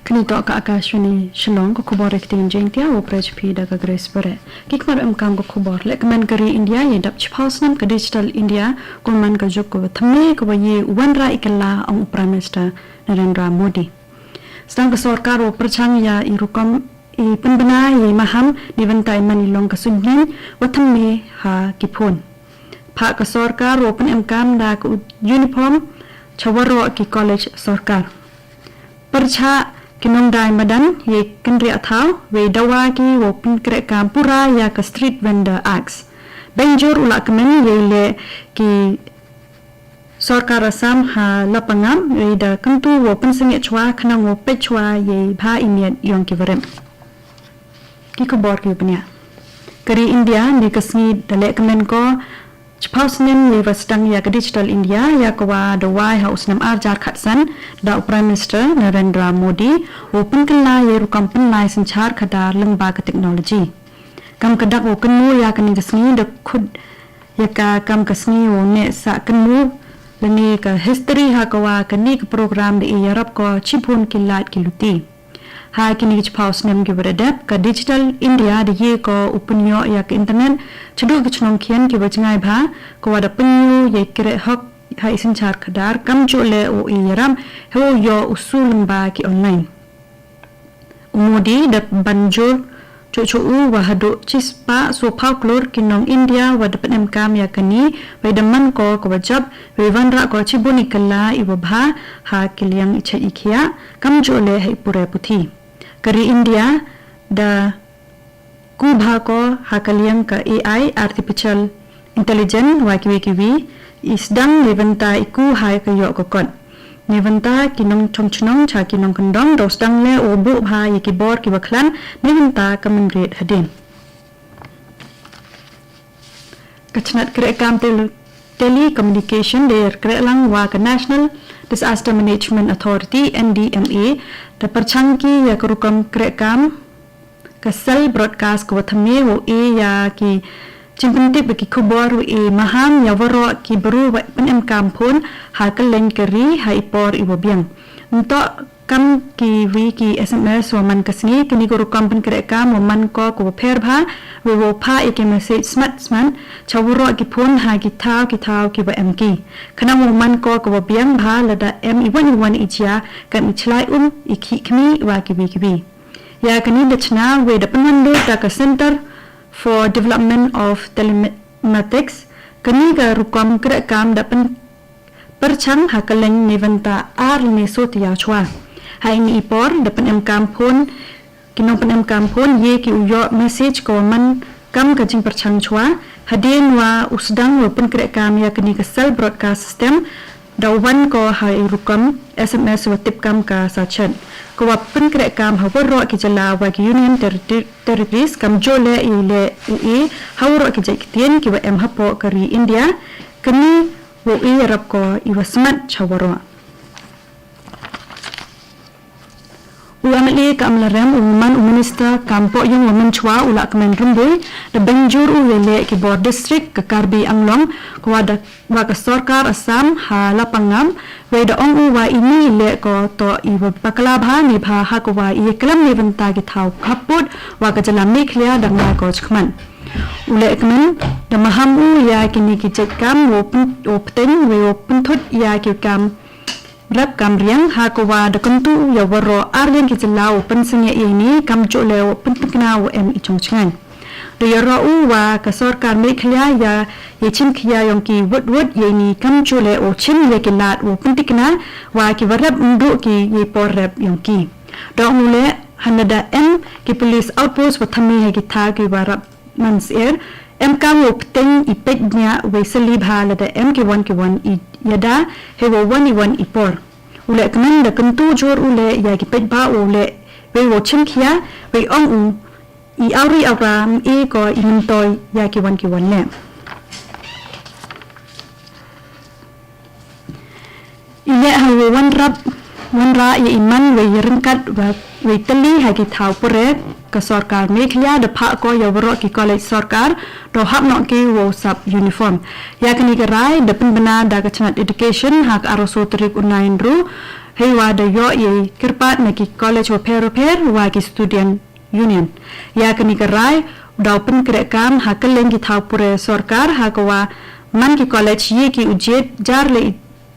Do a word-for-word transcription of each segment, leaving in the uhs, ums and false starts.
Kani toh ka Akashvani Shillong, ka khubor ha ktien Jaiñtia wow pre cha phi da ka Grace Bareh. Ki khmat emkaam ka khubor. Lehkmen ka ri India yei dap chiphaw snem ka Digital India, kawa man ka juk kawa thymme kawa ye u wanrah i kylla, ong u Prime Minister Narendra Modi. Sdang ka sorkar wow pyrchang ya i rukom i pynbna yei maham neibynta i man i long ka suiñhyneiñ wa thymme ha ki phone. Phah ka sorkar wow pynemkaam da ka uniform cha waroh ki college sorkar. Pyrchah ki nongdai madan yei kynriah thaw wei dawa ki wow pynkrehkaam pura ya ka Street Vendor Act. Beiñjur u lahkmen yei leh ki sorkar Assam ha Lapangap wei da kyntu wow pynsangeh chwa khnang wow peit chwa yei bha i miat yong kiwa rep. Ki khubor kiwa bniah. Ka ri India ynne ka sngi da lehkmen ko chiphaw snem yeiwa sdang ya ka Digital India, ya kawa da wai ha u snem ar hajar khatsan da u Prime Minister Narendra Modi wow pynkylla yei rukom pynlai synchaar khadar lyngba ka technology. Kam ka dak wow kynmoo ya kani ka sngi da khut ya ka kam ka sngi wow neh sah kynmoo lane ka history, ha kawa kani ka program da e yarap ko chiboon ki laad ki luti. Ha kini ki chiphaw snem kiwa dadep, ka Digital India da ye ko u pynyoh ya ka internet chadooh ki chnong khian kiwa jngai bha, kawa da pynyoo yei kreh hok ha i synchaar khadar kamjooh leh wow e yarap heiwow yoh u su lyngba ki online. U Modi da ban jur chooh chooh u wa hadooh chispah soophaw klur ki nong India wa da pynemkaam ya kani, wei da man ko kawa jop wei wanrah ko chiboon i kylla iwa bha ha ki liang i chait i khiah kamjooh leh hei puræ puthi. Ka ri India da ku bha ko ha ka liang ka A I, Artificial Intelligence wa kiwi kiwi i sdang neibynta i ku ha ka yoh ka kot. Neibynta ki nongchong chnong cha ki nongkyndong daw sdang leh u booh bha ya ki bor kiwa khlan neibynta ka mynried hadien. Ka chnat krehkaam Tele- Telecommunication da yakrehlang wa ka National Disaster Management Authority, N D M A, da pyrchang ki ya ka rukom krehkaam ka cell broadcast kawa thymme wow e ya ki jingpyntip wa ki khubor wa e maham ya waroh ki bru wa pynemkaam phone ha kylleiñ ka ri ha i por iwa biang. Ymtoh kam kiwi ki S M S wa man ka sngi, kani ka rukom pynkrehkaam wa man ko kawa phær bha wei wow phah ya ki message smat smat cha waroh ki phone ha ki thaw ki thaw kiwa em ki, khnang wow man ko kawa biang bha lada em iwon iwon i jia kam i chlai um, i khih khmih wa kiwi kiwi. Ya kani da chna wei da pynwandur da ka Centre for Development of Telematics. Kani ka rukom krehkaam da pyn- pyrchang ha kylleiñ neibynta ar lane soo tayaaw chwa. Ha ini i por da pynemkaam phone, ki nongpynemkaam phone ye ki u yoh message kawa man kam ka jingpyrchang chwa hadien wa u sdang wow pynkrehkaam ya kani ka cell broadcast system. Da wan ko ha i rukom S M S wa tip kam ka sachet, kawa pynkrehkaam ha waroh ki jylla wa ki Union Terri- Territories kamjooh leh yei leh u e ha waroh ki jait ktien kiwa em hapoh ka ri India. Kani wow e yarap ko iwa smat cha waroh. U M L A ka Amlarem uwa man u Minister kam pohyung wa mynchwa u Lahkmen Rymbui da beiñjur u yei leh ki bor District ka Karbi Anglong kawa da wa ka sorkar Assam ha Lapangap, wei da ong u wa ini i leh ko toh iwa bakla bha neibhah ha kawa i yaklam neibynta ki thaw khappud wa ka jylla Meghalaya dang lai ko chakhmat. U Lahkmen da maham u ya kini ki jait kaam wow pyn- wow pteiñ wei wow pynthut ya ki kaam rep kaam riang ha kawa da kyntu u ya waroh ar liang ki jylla wow pynsangeh yeini kamjooh leh wow pyntikna wow em i chong chngaaiñ. Da yaroh u wa ka sorkar Meghalaya ya yei chimkhia yong ki wot wot yeini kamjooh leh wow chim ya ki laad wow pyntikna wa kiwa rep ym dooh ki yei por rep yong ki. Da ong u leh hanlada em ki police outpost wa thymme ha ki thaw kiwa rap mansyiar, emkaam wow pteiñ i peit bniah wei sylli bha lada em kiwon kiwon i yada heiwow won iwon i por. U Lahkmen da kyntu joor u leh ya ki paidbah wow leh wei wow chimkhia, wei ong u i awri awra ym e ko i myntoi ya kiwon kiwon leh. I leh hawa wanrah ya i man wei yaryngkat wei tylli ha ki thaw puræ Ka sorkar Meghalaya da phah ko ya waroh ki college sorkar, daw hap noh ki wow sap uniform. Ya kani ka rai da pynbna da ka chnat Education ha ka arphaw soo tarik u Naiynru, heiwa da yoh yei kyrpad na ki college waphær waphær wa ki student union. Ya kani ka rai daw pynkrehkaam ha kylleiñ ki thaw puræ sorkar, ha kawa man ki college ye ki u jied jar le i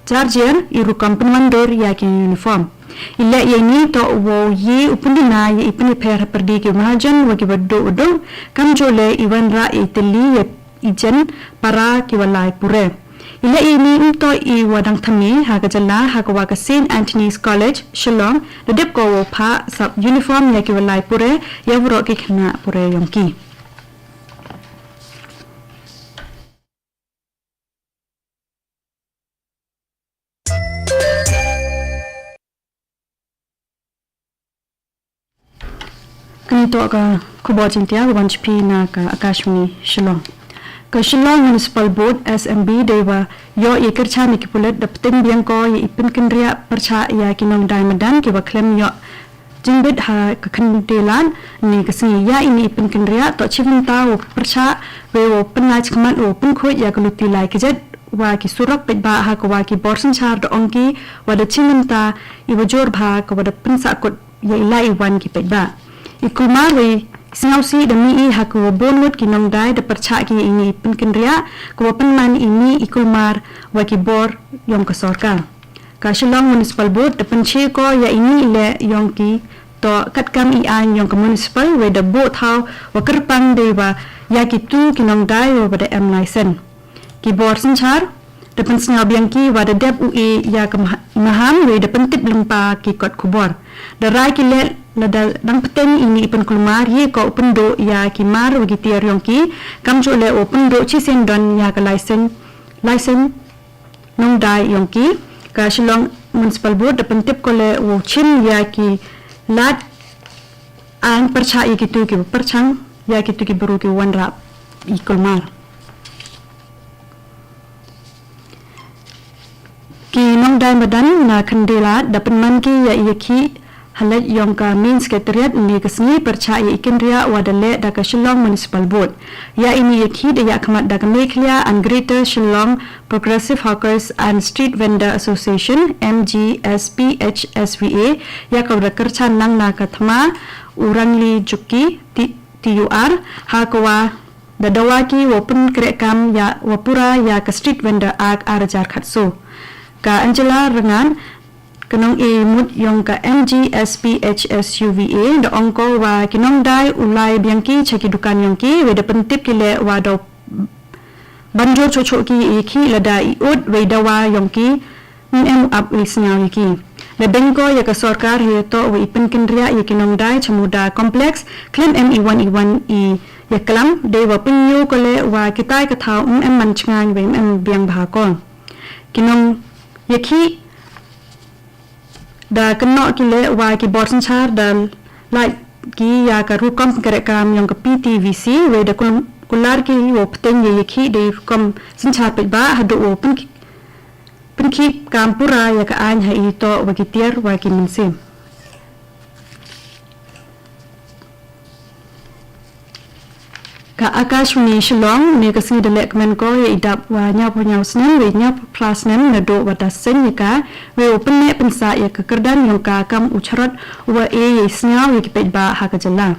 jar jiar i rukom pynwandur ya ki uniform. I leh yeini toh wow ye u pynduna ya i pynyaphær hapyrdi ki mahajon wa kiwa dooh wa duk, kamjooh leh i wanrah ya i tylli ya i jen para kiwa lai puræ. I leh yeini ymtoh iwa dang thymme ha ka jylla, ha kawa ka Saint Anthony's College, Shillong da dep ko wow phah sap uniform ya kiwa lai puræ, ya waroh ki khynnah puræ yong ki. Kani toh ka khubor Jaiñtia kawa wan cha phi na ka Akashvani Shillong. Ka Shillong Municipal Board, S M B, deiwa yoh yei kyrchaan ya ki pulit da pteiñ biang ko ya i pynkynriah pyrchah ya ki nongdai madan kiwa khlem yoh jingbit ha ka Khyndailad ynne ka sngi. Ya ini i pynkynriah toh chibynta wow pyrchah wei wow pynlai chakhmat wow pynkhooid ya ka luti lai kjat wa ki surok paidbah, ha kawa ki bor synchaar da ong ki wa da chibynta iwa joor bha kawa da pynsahkut ya i lai i wan ki paidbah. I kulmar wei i sñiawsih da mih i ha kawa boon ngut ki nongdai da pyrchah ki ya ini i pynkynriah kawa pynman i mih i kulmar wa ki bor yong ka sorkar. Ka Shillong Municipal Board da pynche ko ya ini i leh yong ki toh katkam i aiñ yong ka municipal wei da booh thaw wa kyrpang deiwa ya kitu ki nongdai wa da em licence. Ki bor synchaar da pynsñiaw biang ki wa da dep u e ya ka mah-, maham wei da pyntip lyngba ki kot khubor. Da rai ki leh lada dang pteiñ ini i pynkulmar ye ko u pyndooh ya ki mar wa ki tiar yong ki, kamjooh leh wow pyndooh chisien don ya ka licence, licence nongdai yong ki. Ka Shillong Municipal Board da pyntip ko leh wow chim ya ki lad aiñ pyrchah ya kitu kiwa pyrchang ya kitu ki bru kiwa wanrah i kulmar. Ki nongdai madan na Khyndailad da pynman ki ya i yakhih ha lait yong ka Main Secretariat ynne ka sngi pyrchah ya i kynriah wa da leh da ka Shillong Municipal Board. Ya ini i yakhih da yahkhmat da ka Meghalaya and Greater Shillong Progressive Hawkers and Street Vendor Association, M G S P H S V A, ya kawa da kyrchaan lang na ka thma u Rangli Juki, T-, T U R, ha kawa da dawa ki wow pynkrehkaam ya wa pura ya ka Street Vendor Act ar hajar khatsoo. Ka Angela Rngan, ka nong-e mut yong ka M G S P H S U V A, da ong ko wa ki nongdai u lai biang ki cha ki dukan yong ki wei da pyntip ki leh wa daw ban joor chooh chooh ki ya i yakhih lada i ood wei dawa yong ki ym em u ap wei sñiaw ya ki. Da beiñ ko ya ka sorkar heiyatoh wa i pynkynriah ya ki nongdai cha Muda Complex khlem em iwon iwon i yaklam, deiwa pynyoo ko leh wa kitai ka thaw ym em man chngaiñ wei ym em biang bha ko. Ki nongyakhih da kynnoh ki leh wa ki bor synchaar da lait ki ya ka rukom krehkaam yong ka P T V C wei da kul-, kular ki wow pteiñ yei yakhih dei rukom synchaar paidbah hadooh wow pyn-, pynkhih kaam pura ya ka aiñ heiyatoh wa ki tiar wa ki mynsiem. Ka Akashvani Shillong ynne ka sngi da lehkmen ko ya i dap wa ynñiawphaw ynñiaw snem wei ynñiawphaw phra snem nadooh wa da seiñ ya ka wei wow pynneh pynsah ya ka kyrdan yong ka kam u charot uwa e yei sñiaw ya ki paidbah ha ka jylla.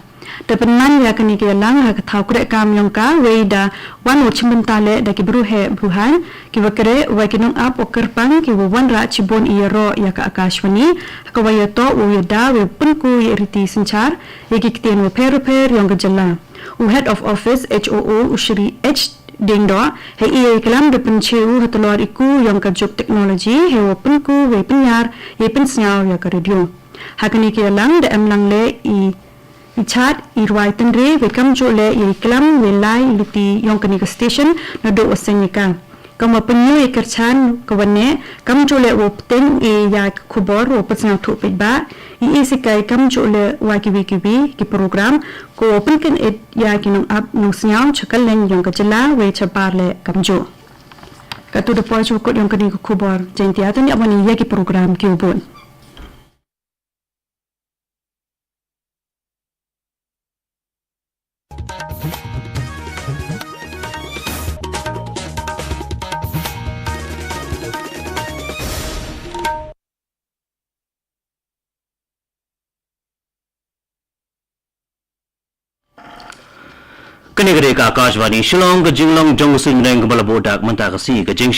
Da pynman ya kani ka yalang ha ka thaw krehkaam yong ka wei da wan wow chimbynta leh da ki bru heh bru haiñ kiwa kreh wa ki nongap wa kyrpang kiwa wanrah chiboon i yaroh ya ka Akashvani, ha kawa yatoh wow yada wei pynku ya i riti synchaar ya ki ktien waphær waphær yong ka jylla. U Head of Office, H O O, u Shri H Diengdoh, hei e yei klam da pynche u ha tlor i ku yong ka juk technology heiwow pynku wei pyniar yei pynsñiaw ya ka radio. Ha kani ka yalang da emlang leh i i chaad, i rwai tynre wei kamjooh leh yei klam yei lai luti yong kani ka station nadooh wa seiñ ya ka. Kamwa pynyoo yei kyrchaan kawa neh kamjooh leh wow pteiñ e ya ka khubor wow pynsñiawthooh paidbah, i e sikai kamjooh leh wa kiwi kiwi ki program kawow pynkynit ya ki nongap nongsñiaw cha kylleiñ yong ka jylla wei chabar leh kamjooh. Kattu da poi cha wa kut yong kani ka khubor Jaiñtia, to neh wan i ya ki program kiwa bood. Kani ka dei ka Akashvani Shillong, ka jinglong jong ka suiñbneiñ kawa la booh dak mynta ka sngi. Ka jing